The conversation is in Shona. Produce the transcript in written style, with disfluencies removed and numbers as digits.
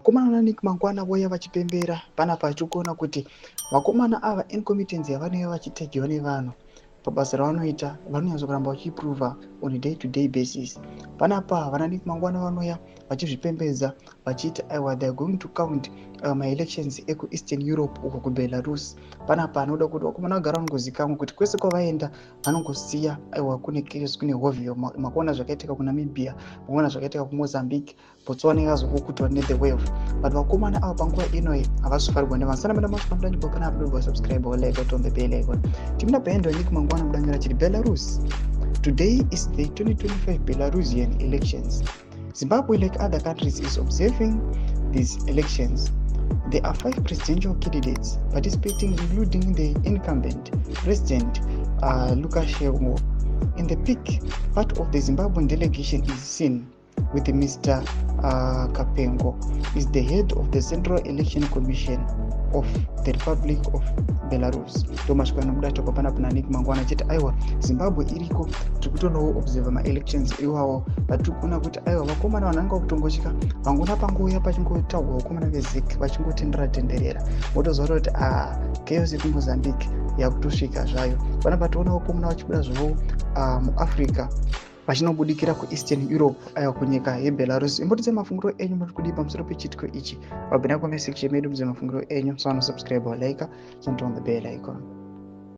Vakomana naNick Mangwana vouya vachipembera panapa, achikuona kuti vakomana ava, incompetence yavanenge vachitagiwa nevanhu pabasa ravanoita, vanonyatso kuramba vachiimprova on a day to day basis. Panapa vana Nick Mangwana vanouya vachizvipembedza vachiti aiwa, they are going to count maelections ekuEastern Europe uko kuBelarus. Panapa anoda kuti vakomana vagara vanongozikamwa kuti kwese kwavaenda vanongosiya aiwa kune chaos, kune hovhiyo. Makuona zvakaitika kuNamibia, makuona zvakaitika kuMozambique, Botswana yakazokukutwa nethe wave, but vakomana ava panguva inoyi havasi kufarirwa nevanhu. Sana mada masvika mudanyigwa panapa, dobva subscribe or like on the bell icon. Timina paendo Nick Mangwana mudanyira chiti Belarus. Today is the 2025 Belarusian elections. Zimbabwe, like other countries, is observing these elections. There are five presidential candidates participating, including the incumbent President Lukashenko. In the pic, part of the Zimbabwean delegation is seen with Mr. Kapengo, is the head of the Central Election Commission of the Republic of Belarus. Ndomasvika nomuda toko panapa naNick Mangwana achiti aiwa, Zimbabwe iriko, tiri kutonowo observa maelections iwawo, but tiri kuona kuti aiwa, vakomana vanhu vanga kutongosvika vangona pangouya pachingotaurwa vakomana veZEC vachingotendera tenderera, votoziva kuti a chaos yekuMozambique yakutosvika zvayo. Panapa tiona vakomana vachibuda zvavo muAfrica vachinobudikira kuEastern Europe, aiwa, kunyika yeBelarus. Imbotidze mafungiro enyu, muri kudii pamusoro pechiitiko ichi? Wabhina comment section medu, mudze mafungiro enyu. So subscribe, like, turn on the bell icon.